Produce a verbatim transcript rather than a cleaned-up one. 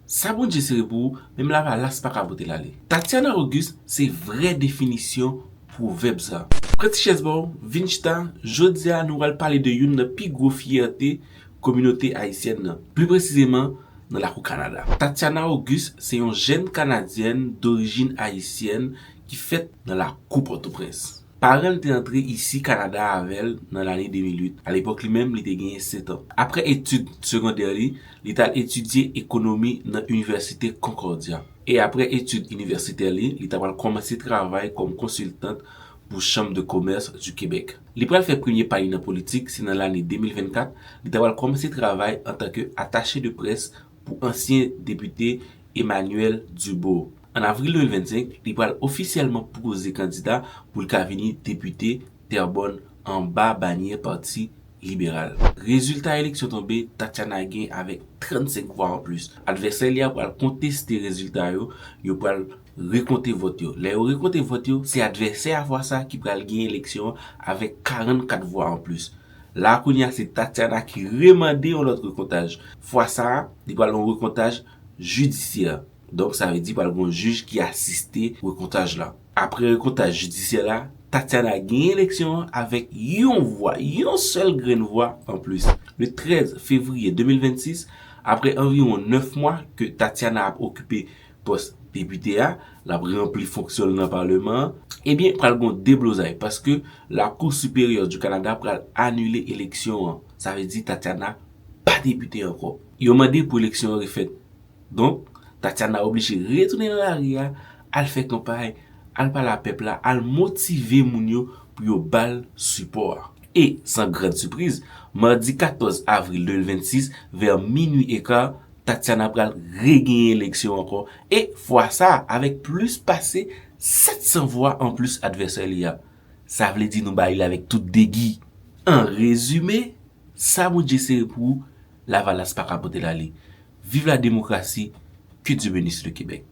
Sa Bondye sere pou ou, menm lavalas pa ka pote l ale. Tatiana Auguste se vrè definisyon pwovèb sa. Pran ti chèz ba w, vin chita, jodi a nou pral pale de youn nan pi gwo fyète kominote ayisyèn nan, pli presizeman nan lakou Kanada. Tatiana Auguste se yon jèn kanadyèn dorijin ayisyèn ki fèt nan lakou Pòtoprens. Paran l te antre isi Kanada avè l nan lane de mil uit. Alepòk, li menm, li te genyen sèt an. Apre etid segondè li, li t al etidye ekonomi nan Inivèsite Concordia. E apre etid inivèsitè li, li ta pral kòmanse travay kòm konsiltant pou Chambre de Commerce du Québec. Li pral fè premye pa li nan politik, se nan lane de mil vennkat, li ta pral kòmanse travay antanke atache de près pou ansyen depite Emmanuel Dubourg. An avril de mil vennsenk, li pral ofisyèlman poze kandida pou l ka vini depite Terrebonne anba banyè Pati Liberal. Rezilta eleksyon tonbe, Tatiana gen avèk trannsenk vwa anplis. Advèsè li a pral konteste rezilta yo, yo pral rekonte vòt yo. Lè yo rekonte vòt yo, se advèsè a fwa sa ki pral genyen eleksyon an avèk karannkat vwa anplis. La kounye a, se Tatiana ki remande yon lòt rekontaj. Fwa sa a, li pral yon rekontaj jidisyè. Donk, sa vle di pral gen yon jij ki asiste rekontaj la. Apre rekontaj jidisyè la, Tatiana genyen eleksyon an avèk yon vwa, yon sèl grenn vwa anplis. Le trèz fevriye de mil vennsis, apre anviwon nèf mwa ke Tatiana ap okipe pòs depite a, l ap ranpli fonksyon l nan paleman an, ebyen, pral gen yon deblozay paske Lakou Siperyè di Kanada pral anile eleksyon an. Sa vle di Tatiana pa depite ankò. Yo mande pou eleksyon an refèt. Donk, Tatiana oblije retounen nan lari a, al fè kanpay, al pale a pèp la, al motive moun yo pou yo ba l sipò a. E, san grann sipriz, madi katòz avril de mil vennsis, vè minwi eka, Tatiana pral regenyen eleksyon ankò, e fwa sa a avèk plis pase sèt san vwa anplis advèsè li a. Sa vle di nou ba li l avèk tout degi. An rezime, sa Bondye sere pou ou, lavalas pa ka pote l ale. Viv la demokrasi, que Dieu bénisse le Québec.